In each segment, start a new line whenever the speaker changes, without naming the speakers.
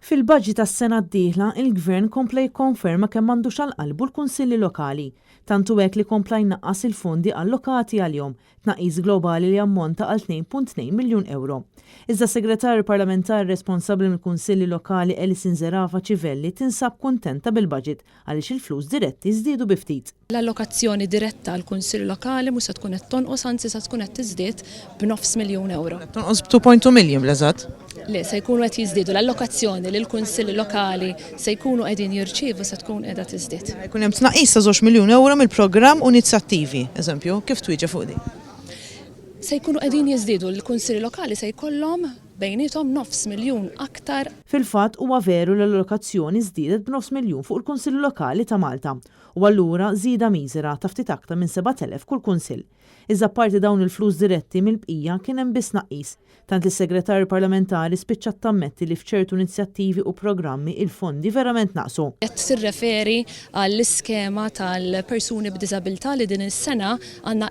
Fil-baġit għas-sena d-dieħla, il-Gvern kompla jikkonferma kemm m'għandux għal qalbu l-Kunsilli Lokali. Tant hu hekk li kompla jnaqqas il-fondi allokati għalihom, tnaqqis globali li jammonta għal 2.2 miljun ewro. Iżda s-Segretarju Parlamentari responsabbli mill-Kunsilli Lokali Alison Zerafa Civelli tinsab kuntenta bil-baġit għaliex il-flus diretti żdiedu bi ftit.
L-allokazzjoni diretta għall-Kunsill Lokali mhux se tkun qed tonqos anzi se tkun qed tiżdied b'nofs miljun ewro.
Tonqos b'2.2 million bl-eżatt.
Le, se jkunu qed jiżdiedu. L-allokazzjoni li l-Kunsilli Lokali se jkunu qegħdin jirċievu se tkun qiegħda tiżdied.
Jkun hemm tnaqqis ta' żewġ miljun ewro mill-programm u inizjattivi, eżempju, kif twieġeb fuq din?
Se jkunu qegħdin jiżdiedu. L-Kunsilli Lokali se jkollhom bejniethom nofs miljun aktar.
Fil-fatt, huwa veru li l-allokazzjoni żdiedet b'nofs miljun fuq il-Kunsilli Lokali ta' Malta u allura żieda miżera ta' ftit aktar minn 7,000 kull kunsill. Iżda apparti dawn il-flus diretti mill-bqija kien hemm biss tnaqqis, tant li s-Segretarju Parlamentari spiċċat tammetti li f'ċertu inizjattivi u programmi il-fondi verament naqsu.
Qed tirreferi għall-iskema tal-persuni b'diżabilità li din is-sena għandna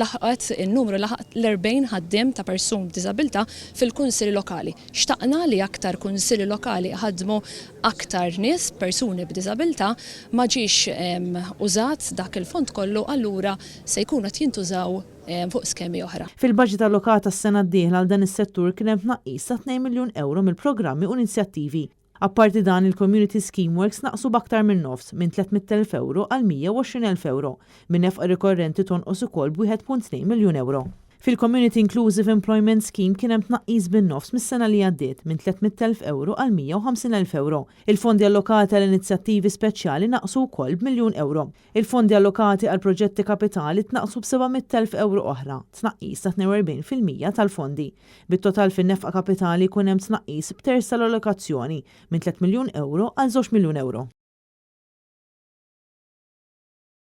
laħqet in-numru laħaq l-40 ħaddiem ta' persun b'diżabilità fil-kunsilli lokali. Xtaqna li aktar kunsilli lokali iħaddmu aktar nies, persuni b'diżabilità, ma ġiex użat dak il-fond kollu allura se jkunu qed jintużaw fuq skemi oħra.
Fil-baġit allokat għas-sena d-dieħla għal dan is-settur kien hemm tnaqqis ta' 2 miljun ewro mill-programmi u inizjattivi. Apparti dan, il-Community Scheme Works naqsu b'aktar minn nofs, minn 300,000 ewro għal 120,000 ewro. Min-nefqa rikorrenti tonqos ukoll b'1.2 miljun ewro. Fil-Community Inclusive Employment Scheme kien hemm tnaqqis bin-nofs mis-sena li għaddiet, minn 300,000 ewro għal 150,000 ewro. Il-fondi allokati għal inizjattivi speċjali naqsu wkoll b'miljun ewro. Il-fondi allokati għal proġetti kapitali tnaqqsu b'700,000 ewro oħra, tnaqqis ta' 42% tal-fondi. Bit-total fin-nefqa kapitali jkun hemm tnaqqis b'terz tal-allokazzjoni, minn 3 miljun ewro għal żewġ miljun ewro.